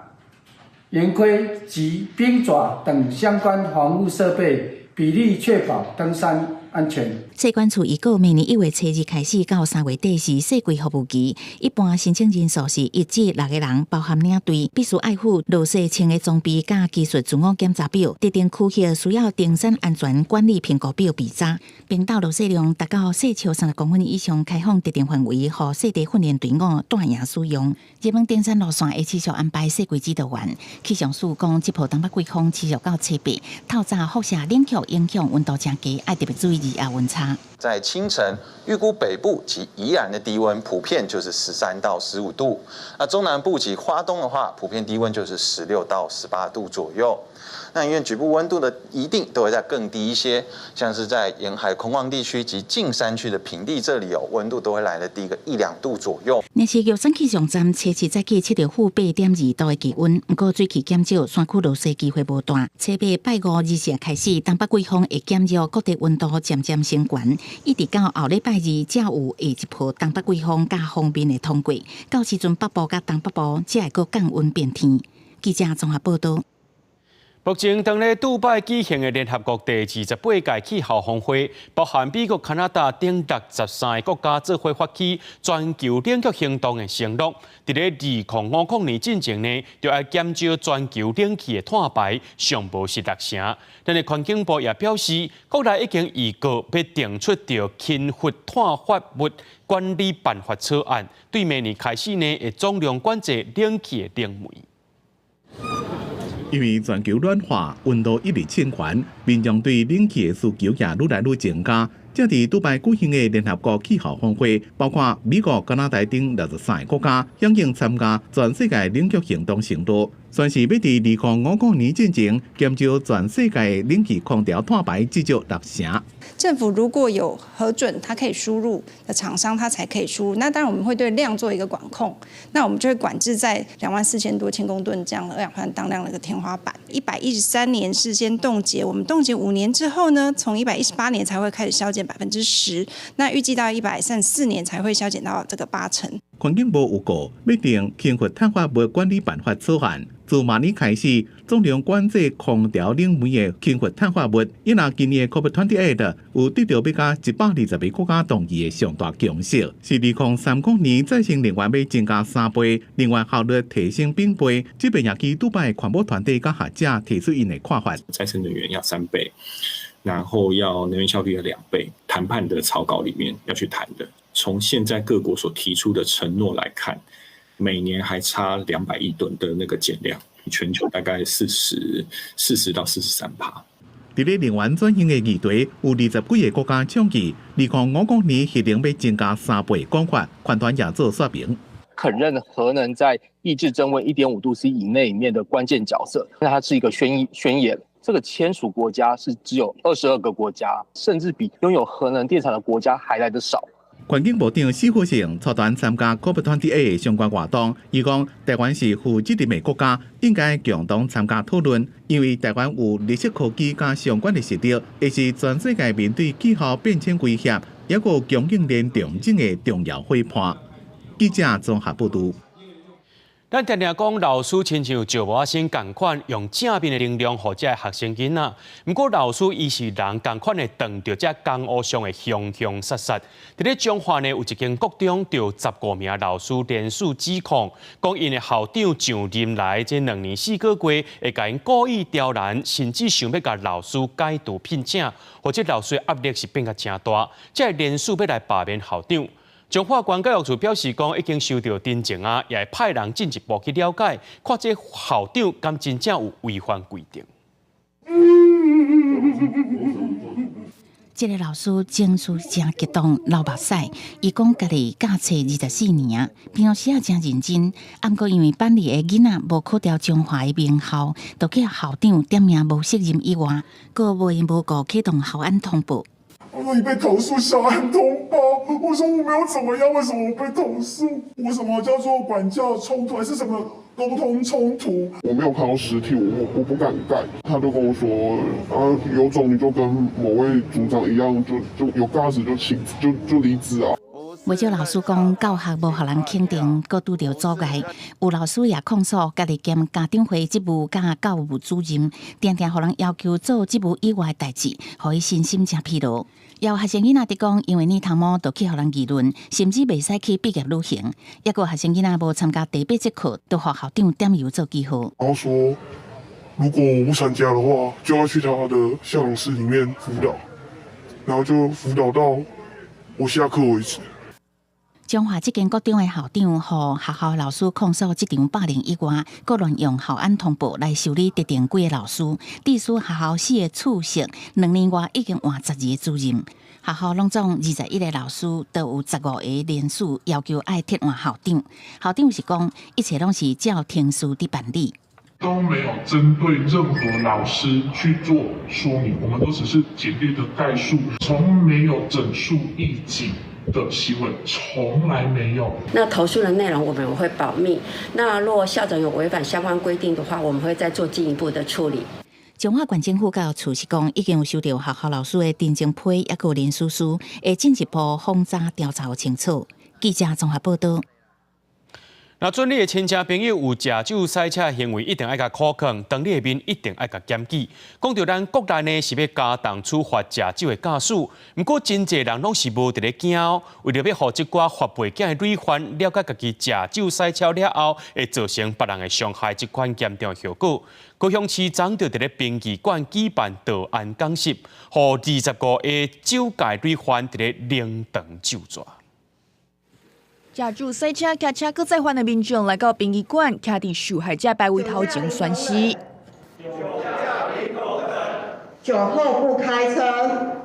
圓規及冰爪等相關防護設備，比例確保登山安全。雪管處預告，明年1月初2開始到3月底是雪季服務期，一般申請人數是1至6個人，包含領隊，必須愛附落雪穿的裝備佮技術自我檢查表，特定區域需要登山安全管理評估表備查。冰斗落雪量達到雪橇30公分以上，開放特定範圍，予雪地訓練隊伍帶營使用。熱門登山路線會持續安排雪季指導員。氣象署講，這波東北季風持續到初八，透早輻射冷卻影響溫度誠低，愛特別注意日夜溫差。在清晨，預估北部及宜蘭的低溫普遍就是13到15度，那中南部及花東的話，普遍低溫就是16到18度左右。那因為局部溫度的一定都會再更低一些，像是在沿海空曠地區及近山區的平地這裡哦，溫度都會來得低個1-2度左右。若是玉山氣象站初七早起測著-8.2度的氣溫，毋過水汽減少，山區落雪機會無大。初八拜五日時開始，東北季風會減弱，各地溫度漸漸升懸，一直到後禮拜二才有下一波東北季風佮鋒面會通過。到時陣北部佮東北部才會閣降溫變天。記者綜合報道。目前，當咧杜拜舉行的聯合國第28屆氣候峰會，包含美國、加拿大等63個國家做伙發起全球冷卻行動的承諾。佇咧2050年進前呢，就愛減少全球冷氣的碳排，上無是6成。但是環境部也表示，國內已經預告欲定出著氫氟碳化物管理辦法草案，對明年開始呢，會總量管制冷氣的冷媒。因為全球暖化，溫度一直升懸，民眾對冷氣的需求也愈來愈增加。這佇杜拜舉行的聯合國氣候峰會，包括美國、加拿大等63個國家響應參加全世界冷卻行動承諾，宣示欲佇2050年進前減少全世界冷氣空調碳排至少6成。政府如果有核准，它可以輸入的廠商，它才可以輸入。那當然我們會對量做一個管控，那我們就會管制在24,000多千公噸這樣的二氧化碳當量的一個天花板。113年是先凍結，我們凍結5年之後呢，從118年才會開始削減10%，那預計到134年才會削減到這個8成。環境部預告，欲定氫氟碳化物管理辦法草案，自明年開始，總量管制空調冷媒的氫氟碳化物。因為今年的 COP28 有得到欲佮120個國家同意的上大共識，是2030年再生能源欲增加3倍，能源效率提升5倍。這遍也去杜拜環保團體佮學者提出𪜶的看法。再生能源要3倍，然後要能源效率要2倍。談判的草稿裡面要去談的。從現在各國所提出的承諾來看，每年還差200億噸的那個減量，全球大概40到43%。佇咧能源轉型的議題，有20幾個國家倡議，2050年核能欲增加3倍講法，環團也做說明。肯認核能在抑制增溫1.5度 C 以內裡面的關鍵角色，那它是一個宣言。這個簽署國家是只有22個國家，甚至比擁有核能電廠的國家還來得少。環境部長史富盛組團參加 COP28 相關活動，伊講台灣是負責任的國家，應該共同參加討論，因為台灣有綠色科技佮相關的實力，會是全世界面對氣候變遷威脅，抑閣供應鏈重整的重要夥伴。記者綜合報導。咱定定講老師親像石磨仔先仝款，用正面的能量予這學生囡仔。毋過老師伊是人仝款會撞著這江湖上的形形色色。佇咧彰化呢，有一間國中，就有15名老師連署指控，講𪜶的校長上任來這2年4個月，會共𪜶故意刁難，甚至想欲共老師解除聘請，予這老師的壓力是變甲誠大。才會連署欲來罷免校長。彰化縣教育處表示講，已經收到陳情啊，也會派人進一步去了解，看這校長敢真正有違反規定。這个老師情緒誠激動，流目屎。伊講家己教冊24年啊，平常時也誠認真。毋過因為班裡的囡仔無考著彰化的名校，就去校長點名無適任以外，閣無緣無故啟動校安通報。我說你被投訴校安通報，我說我沒有怎麼樣，為什麼我被投訴？我什麼叫做管教衝突，還是什麼溝通衝突？我沒有看到實體，我不敢蓋。他就跟我說，啊，有種你就跟某位組長一樣，就有架子就請就就離職啊。袂少老師講教學無予人肯定，閣拄著阻礙。有老師也控訴，家己兼家長會職務佮教務主任，定定予人要求做職務以外的代誌，予伊身心誠疲勞。也有學生囡仔佇講，因為聶頭毛就去予人議論，甚至袂使去畢業旅行。抑閣有學生囡仔無參加第八節課，就予校長點油做記號。然後說，如果我不參加的話，就要去他的校長室裡面輔導，然後就輔導到我下課為止。彰化這間國中的校長，予學校老師控訴這場霸凌以外，閣亂用校安通報來修理特定幾個老師，致使學校四个處室2年外已經換12個主任。學校攏總21個老師，都有15個連署要求愛撤換校長。校長是講，一切攏是照程序佇辦理，都沒有針對任何老師去做說明，我們都只是簡略的概述，從沒有整數異己的行為，從來沒有。那投訴的內容我們會保密。那若校長有違反相關規定的話，我們會再做進一步的處理。彰化縣政府教育處是講，已經有收到學校老師的陳情批，抑閣連署書，會進一步訪查調查清楚。記者綜合報導。若準你的親戚朋友有食酒駛車行為，一定愛共苦勸，當你的面一定愛共檢舉。講著咱國內呢是欲加重處罰食酒的駕駛，毋過真濟人攏是無佇咧驚，為著欲予這寡法袂驚的累犯了解家己食酒駛車了後會造成別人的傷害，這款嚴重後果。高雄市昨就佇咧殯儀館舉辦道安講習，予25个酒駕累犯佇咧靈堂就座。食酒駛車、騎車閣再犯的民眾來到殯儀館，徛佇受害者牌位頭前宣誓。酒後不開車。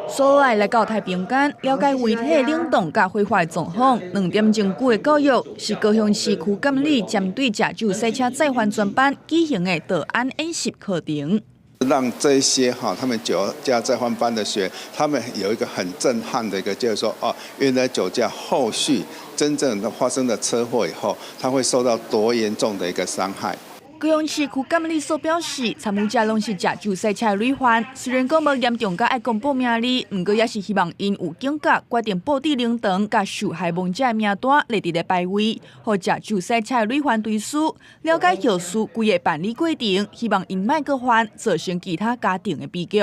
所來來到太平間，了解遺體冷凍佮火化的狀況。2點鐘久的教育，是高雄市區監理針對食酒駛車再犯專班舉行的道安演習課程。讓這些哈，他們酒駕再犯班的學員，他們有一個很震撼的一個，就是說哦，原來酒駕後續真正的發生了車禍以後，他會受到多嚴重的一個傷害。高雄市區監理所表示，參與者攏是食酒駛車的累犯，雖然講無嚴重到愛公布名字，毋過也是希望𪜶有警覺，決定布置靈堂，佮受害亡者的名單列佇咧牌位，予食酒駛車的累犯追思，了解後續規个辦理過程，希望𪜶莫閣犯，造成其他家庭的悲劇。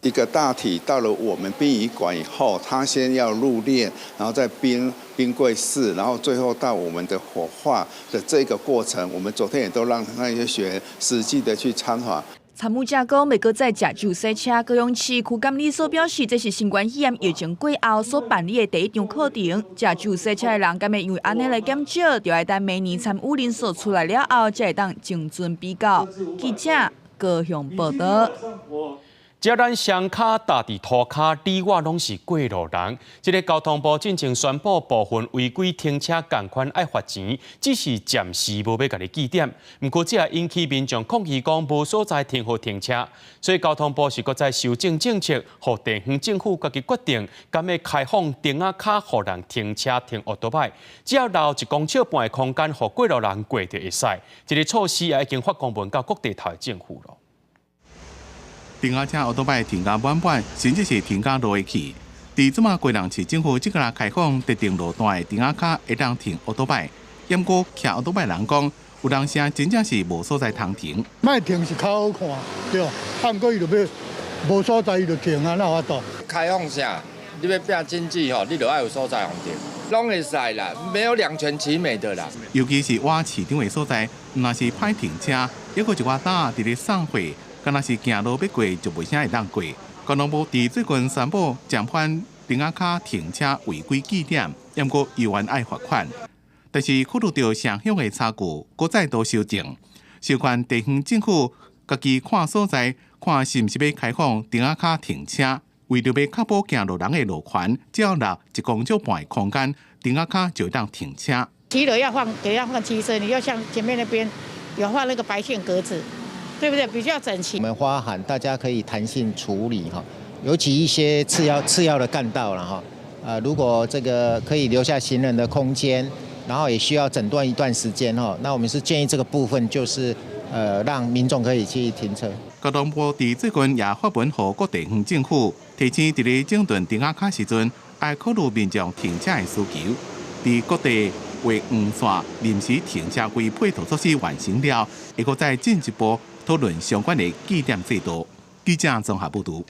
一個大體到了我們殯儀館以後，他先要入殮，然後再冰冰櫃室，然後最後到我們的火化的這個過程，我們昨天也都讓那些學員實際的去參訪。參與者講，袂閣再食酒駛車。高雄市區監理所表示，這是新冠肺炎疫情過後所辦理的第一場課程。食酒駛車的人，敢會因為按呢來減少，就愛等明年參與人數出來了後，才會當精準比較。記者高雄報導。這咱雙跤踏佇塗跤，你我攏是過路人。這个交通部進前宣布部分違規停車仝款愛罰錢，只是暫時無欲共你記點。毋過這也引起民眾抗議，講無所在停好停車，所以交通部是閣再修正政策，予地方政府家己決定，敢欲開放亭仔跤予人停車停歐多擺，只要留1.5公尺的空間，予過路人過就會使。這个措施也已經發公文到各地頭的政府囉。亭仔車歐多擺停甲滿滿，甚至是停甲落去。佇這馬基隆市政府這個開放特定路段的亭仔跤會當停歐多擺，毋過騎歐多擺人講，有當時真正是無所在通停。莫停是較好看，對，啊，毋過伊就欲無所在，伊就停啊，哪有法度？開放啥？你欲拼經濟吼，你就愛有所在予停，攏會使啦，沒有兩全其美的啦。尤其是倚市場的所在，毋但是歹停車，抑閣一寡搭佇咧送貨，敢若是行路欲過就袂啥會當過。交通部佇最近宣布暫緩釘仔跤停車違規記點，毋過猶原愛罰款。但是考慮著城鄉的差距，閣再度修正，授權地方政府家己看所在，看是毋是欲開放釘仔跤停車。為著欲確保行路人的路權，只要留1.5公尺的空間，釘仔跤就會當停車。騎樓要放，給要放機車，你要像前面那邊有畫那個白線格子，對不對？比較整齊。我們發函，大家可以彈性處理哈，尤其一些次要的幹道了哈。如果這個可以留下行人的空間，然後也需要整斷一段時間哈，那我們是建議這個部分就是讓民眾可以去停車。交通部佇最近也發文予各地方政府，提醒佇咧整頓釘仔跤時陣，愛考慮民眾停車的需求。佇各地畫黃線臨時停車位配套措施完成了，會閣再進一步討論相關的記點制度。記者綜合報導。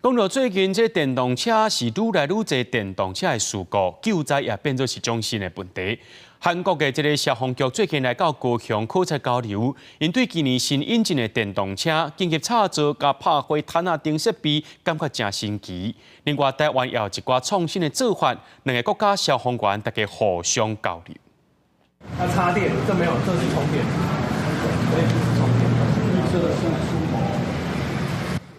講到最近，這電動車是愈來愈濟電動車的事故，救災也變做是種新的問題。韓國的這个消防局最近來到高雄考察交流，𪜶對今年新引進的電動車緊急插座佮拍火毯仔等設備，感覺誠新奇。另外，台灣也有一寡創新的做法，兩个國家消防員大家互相交流。它插電，這沒有，這是充電，所以這是充電。綠色是出頭。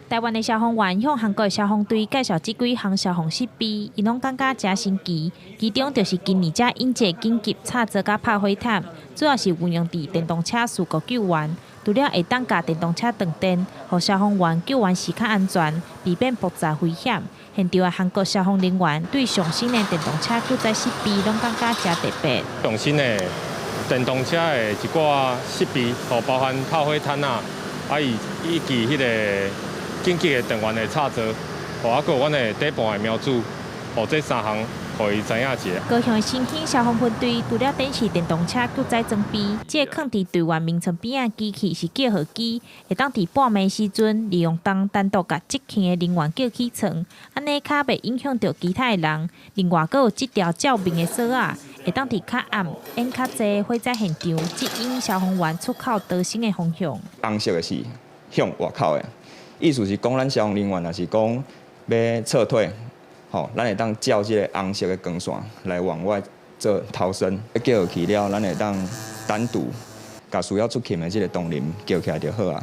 台灣的消防員向韓國的消防隊介紹這幾項消防設備，𪜶攏感覺誠新奇。其中就是今年才引進緊急插座佮拍火毯，主要是運用佇電動車事故救援。除了會當共電動車斷電，予消防員救援時較安全，避免爆炸危險。現場的韓國消防人員對上新的電動車救災設備攏感覺誠特別。上新的電動車的一寡設備，吼，包含拍火毯仔，啊，以及彼個緊急的電源的插座，吼，啊，閣有阮的底盤的瞄準，吼，這三項，予伊知影一下。高雄新興消防分隊除了展示電動車救災裝備，這个囥佇隊員眠床邊仔機器是叫號機，會當佇半暝時陣利用鐘單獨共執勤的人員叫起床，按呢較袂影響著其他的人。另外，閣有這條照明的索仔，會當佇較暗、煙較濟火災現場指引消防員出口逃生的方向。紅色的是向外口的。意思是講，咱消防人員若是講欲撤退，吼，咱會當照這个紅色的光線來往外做逃生。叫起了，咱會當單獨共需要出勤的這个同仁叫起來就好啊。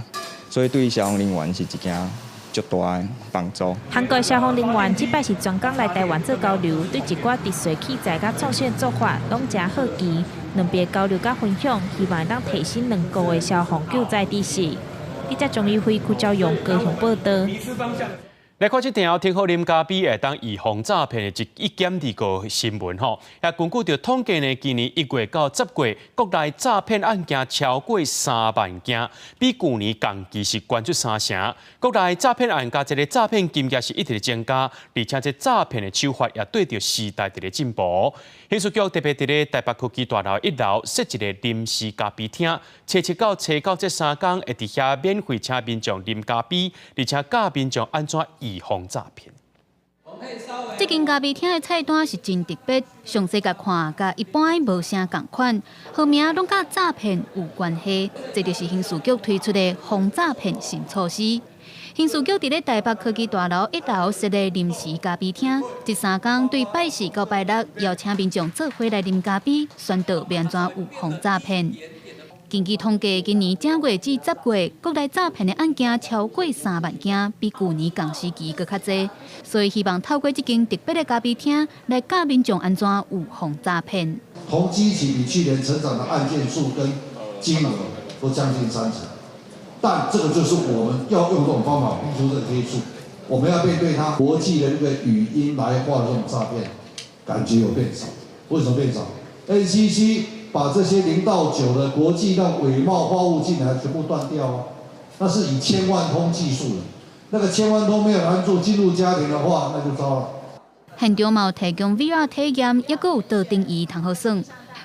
所以對消防人員是一件足大的幫助。韓國消防人員這擺是專工來台灣做交流，對一寡特殊器材佮創新做法攏誠好奇。兩邊交流佮分享，希望會當提升兩國的消防救災知識。記者鍾宇輝、邱昭勇高雄報導。來看這條聽好啉咖啡會當預防詐騙的一檢二個新聞吼，也根據著統計呢，今年1月到10月，國內詐騙案件超過3萬件，比舊年同期是懸出3成。國內詐騙案佮這个詐騙金額是一直增加，而且這詐騙的手法也綴著時代佇咧進步。刑事局特別佇咧台北科技大樓一樓設一个臨時咖啡廳，初七到初九這三工會佇遐免費請民眾啉咖啡，而且教民眾按怎預防詐騙。這間咖啡廳的菜單是真特別，詳細共看，佮一般無啥仝款，號名攏佮詐騙有關係。這就是刑事局推出的防詐騙新措施。刑事局佇咧台北科技大樓一樓設立臨時咖啡廳，這三工對拜四到拜六邀請民眾做伙來啉咖啡，宣導欲按怎預防詐騙。根據統計，今年正月至10月，國內詐騙的案件超過3萬件，比舊年仝時期閣較濟。所以希望透過這間特別的咖啡廳，來教民眾按怎預防詐騙。同基期比去年成長的案件數跟金額都將近3成，但這個就是我們要用這種方法逼出這個黑數，我們要面對它國際的那個語音來話的這種詐騙，感覺有變少。為什麼變少？NCC 把這些0到9的國際那偽冒貨物進來，全部斷掉啊！那是以千萬通計數的，那個千萬通沒有攔住進入家庭的話，那就糟了。現場嘛有提供 VR 體驗，抑閣有桌燈椅通好耍。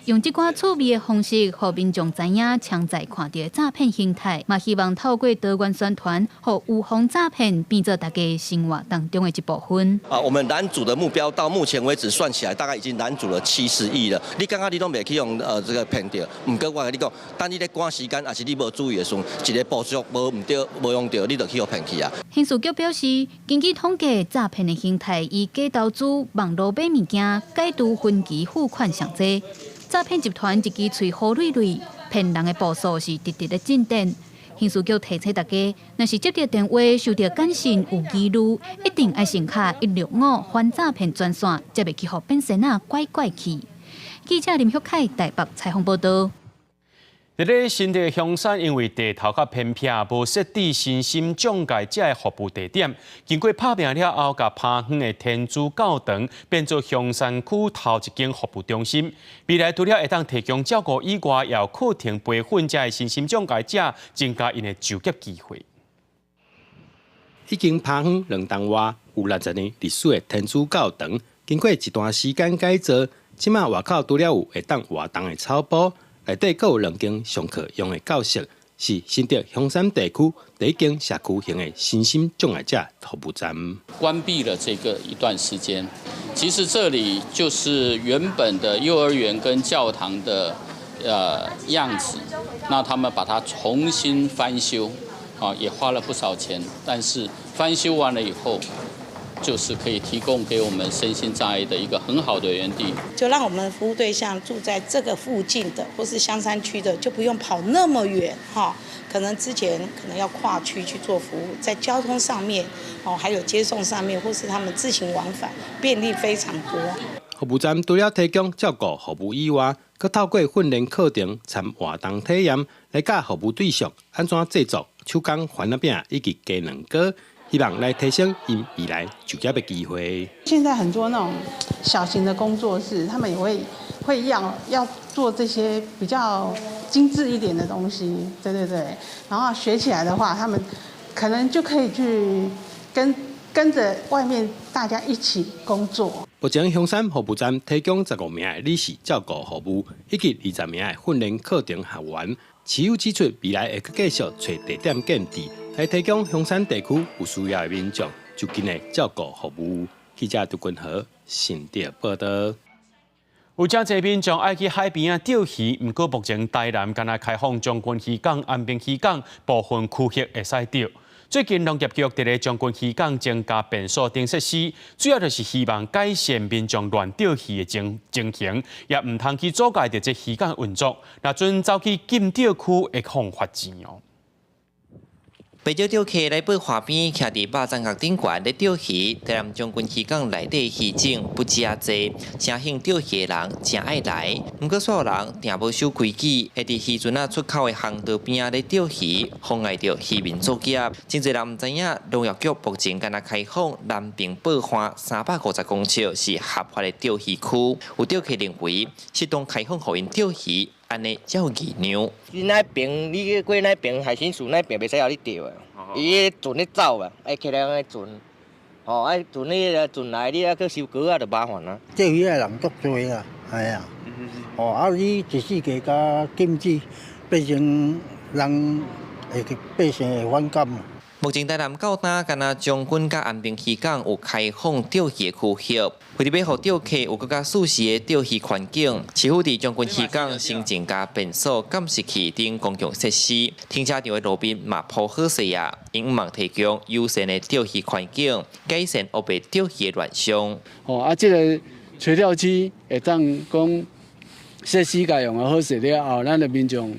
用這款趣味的方式，予民眾知影潛在看著的詐騙形態，嘛希望透過多元宣傳，予預防詐騙變做大家生活當中的一部分。啊，我們攔阻的目標到目前為止算起來，大概已經攔阻了70億了。你感覺你攏袂去予這個騙著？毋過我共你講，當你咧趕時間，抑是你無注意的時陣，一个步驟無毋對，無用著，你就去予騙去啊。刑事局表示，根據統計，詐騙的形態以假投資、網路買物件、解除分期付款上濟。詐騙集團一支喙好銳銳，騙人的步數是直直咧進展。刑事局提醒大家，若是接著電話、收著簡訊有疑慮，一定愛先敲165反詐騙專線，才袂去予騙仙仔拐拐去。記者林旭凱台北採訪報導。佇咧新竹香山，因為地頭較偏僻，無設置身心障礙者的服務地點。經過拍拚了後，共拍遠的天主教堂變做香山區頭一間服務中心。未來除了會當提供照顧以外，也有課程培訓遮的身心障礙者，增加𪜶的就業機會。已經拍遠兩棟外，有60年歷史的天主教堂，經過一段時間改造，這馬外口除了有會當活動的草埔。內底閣有兩間上課用的教室，是新竹香山地區第一間社區型的身心障礙者服務站。關閉了這個一段時間，其實這裡就是原本的幼兒園跟教堂的樣子，那他們把它重新翻修，啊，也花了不少錢，但是翻修完了以後，就是可以提供給我們身心障礙的一個很好的園地，就讓我們服務對象住在這個附近的，或是香山區的，就不用跑那麼遠哈。可能之前可能要跨區去做服務，在交通上面哦，還有接送上面，或是他們自行往返，便利非常多。服務站除了提供照顧服務以外，閣透過訓練課程、參活動體驗，來教服務對象按怎製作手工番仔餅以及雞卵糕。希望來提升𪜶未來就業的機會。現在很多那種小型的工作室，他們也會要做這些比較精緻一點的東西，對對對。然後學起來的話，他們可能就可以去跟著外面大家一起工作。目前香山服務站提供15名的理事照顧服務，以及20名的訓練課程學員。市府指出，未來會閣繼續揣地點建置，來提供香山地區有需要的民眾就近的照顧服務。記者杜君和新竹報導。有誠濟民眾愛去海邊仔釣魚，毋過目前台南干焦開放將軍漁港、安平漁港部分區域會使釣。最近農業局佇咧將軍漁港增加便所等設施，主要就是希望改善民眾亂釣魚的情形，也毋通去阻礙著這漁港運作。若準走去禁釣區，會予罰錢哦。袂少釣客來到岸邊，徛佇肉棧角頂懸咧釣魚。台南將軍漁港內底魚種不止遮濟，誠興釣魚的人誠愛來。毋過煞有人定無守規矩，會佇漁船仔出口的航道邊仔咧釣魚，妨礙著漁民作業。真濟人毋知影，農業局目前干焦開放南平報岸350公尺是合法的釣魚區，有釣客認為適當開放予𪜶釣魚，按呢才有魚量。你那爿，你過那爿海巡署那爿袂使予你釣的，伊彼船咧走啊，愛起來個船，吼，愛船彼个船來，你抑閣收膏仔就麻煩啊。釣魚的人足濟啦，係啊，哦，啊你一四季共禁止，變成人會百姓會反感。目前台南到今干焦將軍佮安平漁港有開放釣魚的區域，為著欲予釣客有閣較舒適的釣魚環境，市府佇將軍漁港新增加便所、監視器等公共設施，停車場的路面嘛鋪好勢啊，𪜶望提供友善的釣魚環境，改善烏白釣魚的亂象。哦，啊，這个垂釣區會當講設施共用予好勢了後，咱的民眾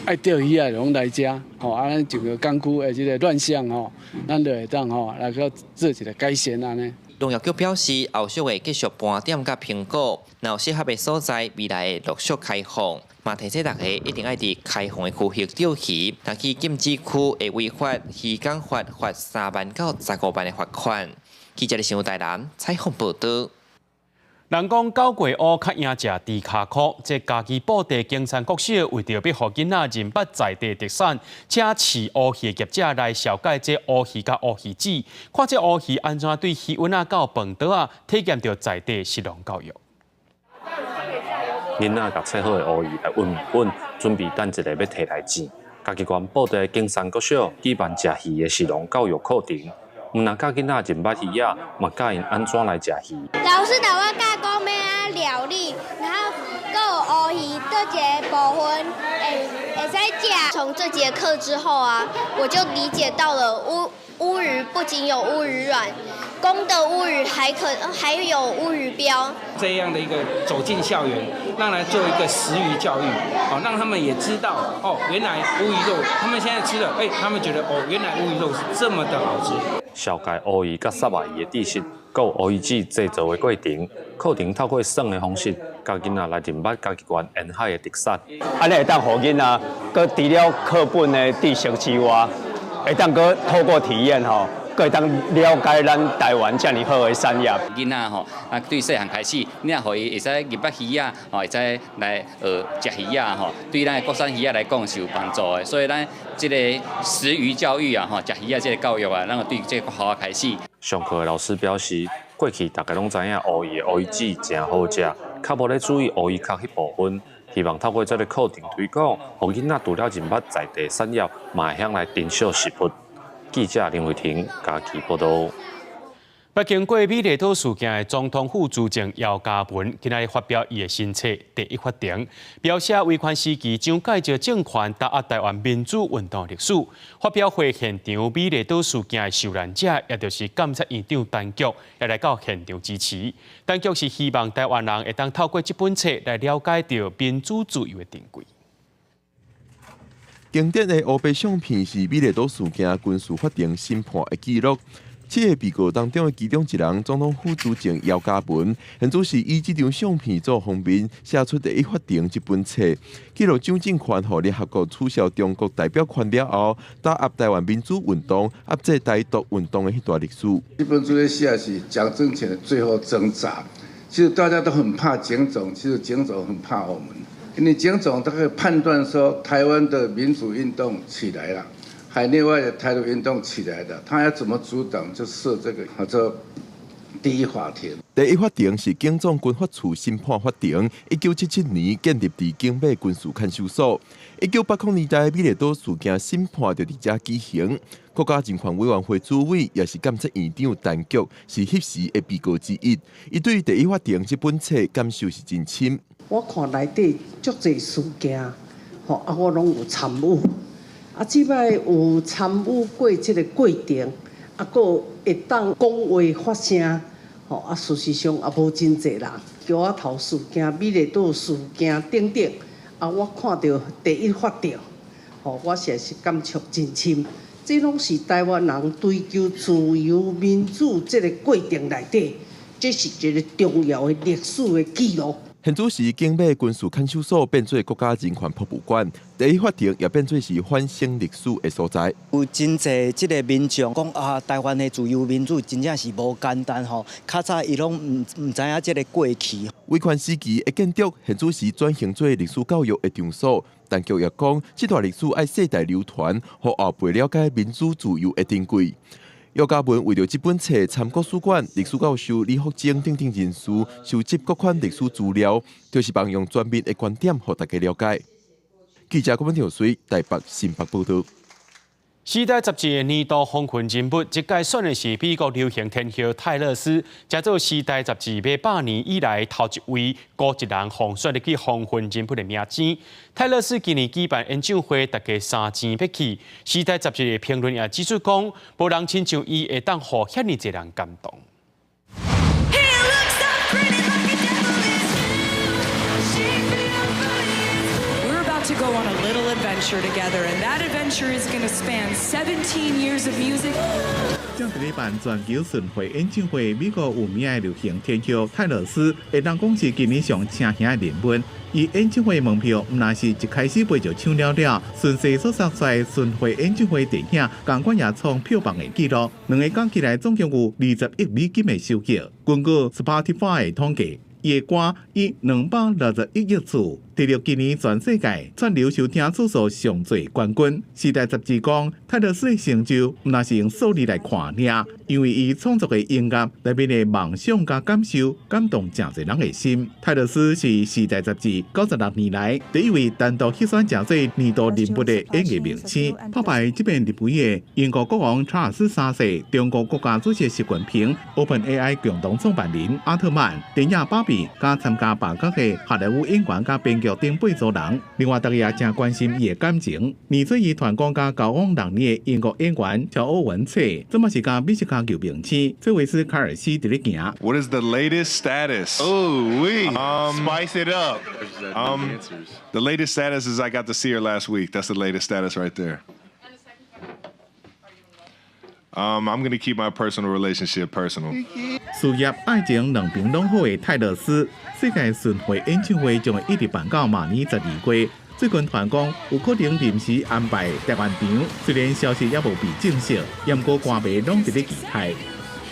愛釣魚仔攏來遮，吼，啊，咱整個港區的這個亂象吼，咱就會當吼來閣做一個改善按呢。農業局表示，後續會繼續盤點佮評估，若有適合的所在，未來會陸續開放。嘛提醒大家一定愛佇開放的區域釣魚，若去禁止區會違反漁港法，罰3萬到15萬的罰款。記者的新聞台南採訪報導。人講狗過烏較贏食豬跤箍，這家己布袋景山國小為著欲予囡仔認捌在地特產，請飼烏魚業者來紹介這烏魚佮烏魚子，看這烏魚按怎對魚塭仔到飯桌仔，體驗著在地食農教育。囡仔共切好的烏魚來溫麵粉，準備等一下欲提來煎。嘉義縣布袋景山國小舉辦食魚的食農教育課程，毋但教囡仔認捌魚仔，嘛教𪜶按怎來食魚。老師帶我教講欲按怎料理，然後閣有烏魚佗一个部分會使食。從這節課之後啊，我就理解到了烏魚不僅有烏魚卵，公的烏魚還有烏魚鰾。這樣的一個走進校園，讓來做一個食魚教育，哦，讓他們也知道，哦，原來烏魚肉，他們現在吃了，哎，他們覺得，哦，原來烏魚肉是這麼的好吃。紹介烏魚佮虱目魚的知識，閣有烏魚子製作的過程，課程透過耍的方式，教囡仔來認捌嘉義縣沿海的特產。按呢會當予囡仔，閣除了課本的知識之外，會當閣透過體驗吼，閣會當了解咱台灣遮爾好的產業。囡仔吼，啊對細漢開始，你若予伊會使認捌魚仔，吼會使來學食魚仔吼，對咱的國產魚仔來講是有幫助的。所以咱這個食魚教育啊，吼，食魚仔這個教育啊，咱對這個國校開始。上課的老師表示，過去大家攏知影烏魚的烏魚子誠好食，較無咧注意烏魚殼彼部分。希望透過這個課程推廣，予囡仔除了認捌在地產業，嘛會曉來珍惜食物。記者林慧婷嘉義報導。捌經過美麗島事件的總統府資政姚嘉文，今仔日發表伊的新冊《第一法庭》，描寫威權時期蔣介石政權打壓台灣民主運動歷史。發表會現場美麗島事件的受難者，也就是監察院長陳菊，也來到現場支持。陳菊是希望台灣人會當透過這本冊來了解著民主自由的珍貴。經典的烏白相片是美麗島事件軍事法庭審判的記錄。七个被告當中的其中一人，總統府資政姚嘉文，現主是以這張相片做封面，寫出《第一法庭》這本冊，記錄蔣政權予聯合國取消中國代表權了後，打壓台灣民主運動、壓制台獨運動的彼段歷史。這本書咧寫是蔣政權的最後掙扎，其實大家都很怕蔣總，其實蔣總很怕我們，因為蔣總他可以判斷說台灣的民主運動起來了。海內外的台獨運動起來的，他要怎麼阻擋？就設這個叫做第一法庭。第一法庭是警總軍法處審判法庭，1977年建立佇景美軍事看守所。1980年代美麗島事件審判就佇遮舉行。國家人權委員會主委也是監察院長陳菊，是彼時的被告之一。伊對第一法庭這本冊感受是真深。我看內底足濟事件，吼啊，我攏有參與。啊，這擺有參與過這个過程，啊，閣會當講話發聲，吼啊，事實上也無真濟人。橋仔頭事件、美麗島事件等等，啊，我看著第一法庭，吼，我實在是感觸真深。這攏是台灣人追求自由民主這个過程內底，這是一个重要的歷史的記錄。現主時景美軍事看守所變做國家人權博物館，第一法庭也變做是反省歷史的所在。有真濟這个民眾講啊，台灣的自由民主真正是無簡單吼，較早伊攏毋知影這个過去。威權時期的建築，現主時轉型做歷史教育的場所。陳菊也講，這段歷史愛世代流傳，予後輩了解民主自由的珍貴。姚嘉文為著這本冊參國史館歷史教授李福貞等等人士收集各款歷史資料，就是望用全面的觀點，予大家了解。記者郭文條水台北新北報導。時代雜誌的年度風雲人物，這屆選的是美國流行天后泰勒絲，成做時代雜誌逾100年以來頭一位孤一人予選入去風雲人物的名單。泰勒絲今年舉辦演唱會，大家3000欲去。時代雜誌的評論也指出講，無人親像伊會當予遐爾濟人感動。 He looks so pretty like a devil is. We're about to go on a little adventure together, and that adventure is going to span 17 years of music. 正佇咧辦全球巡迴演唱會，美國有名的流行天后泰勒絲，會當講是今年上請名的人物。伊演唱會門票，毋但是一開始賣就搶了了，順勢所殺出來巡迴演唱會電影，仝款也創票房的紀錄。兩个加起來總共有20億美金的收益。根據 Spotify 統計，伊的歌以261億次摕著今年全世界串流收聽次數上濟冠軍。時代雜誌講，泰勒絲的成就毋但是用數字來看爾，因為伊創作的音樂內面的夢想佮感受，感動誠濟人的心。泰勒絲是時代雜誌96年來第一位單獨獲選成做年度人物的演藝明星。拍敗這遍入圍的英國國王查爾斯三世、中國國家主席習近平、OpenAI 共同創辦人阿特曼、電影芭比、佮參加罷工的好萊塢演員佮編劇等8組人。另外，大家也誠關心伊的感情。年初伊傳講佮交往6年的英國演員喬歐文策，這馬是佮美食家球明星崔維斯卡爾西佇咧行。 What is the latest status? Oh, we spice it up. The latest status is I got to see her last week. That's the latest status right there. I'm gonna keep my personal relationship personal. 事業愛情兩邊攏好的泰勒絲，世界巡迴演唱會將會一直辦到明年12月。最近傳講有可能臨時安排台灣場，雖然消息猶無被證實，毋過歌迷攏佇咧期待。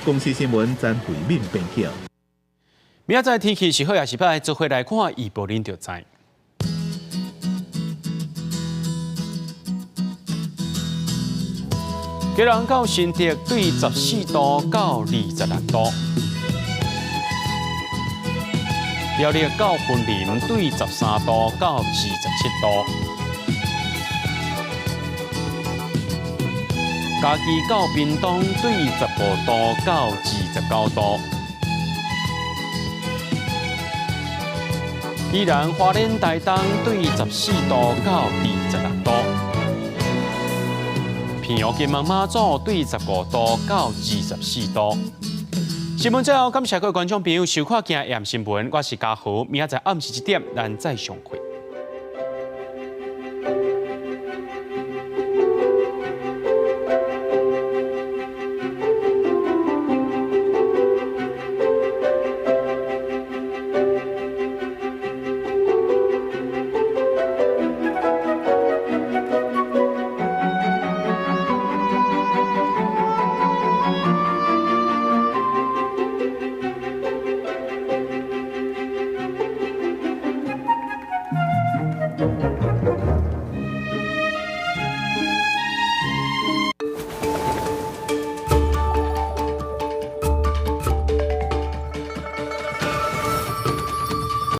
公視新聞曾慧敏編輯。明仔載天氣是好抑是歹，做伙來看預報恁就知。基隆到新竹對14度到26度，苗栗到雲林對13度到27度，嘉義到屏東對15度到29度，宜蘭花蓮台東對14度到26度。屏陽金門馬祖對15度到24度。新聞最後，感謝各位觀眾朋友收看今日新聞，我是嘉豪，明仔載暗時7點，咱再相會。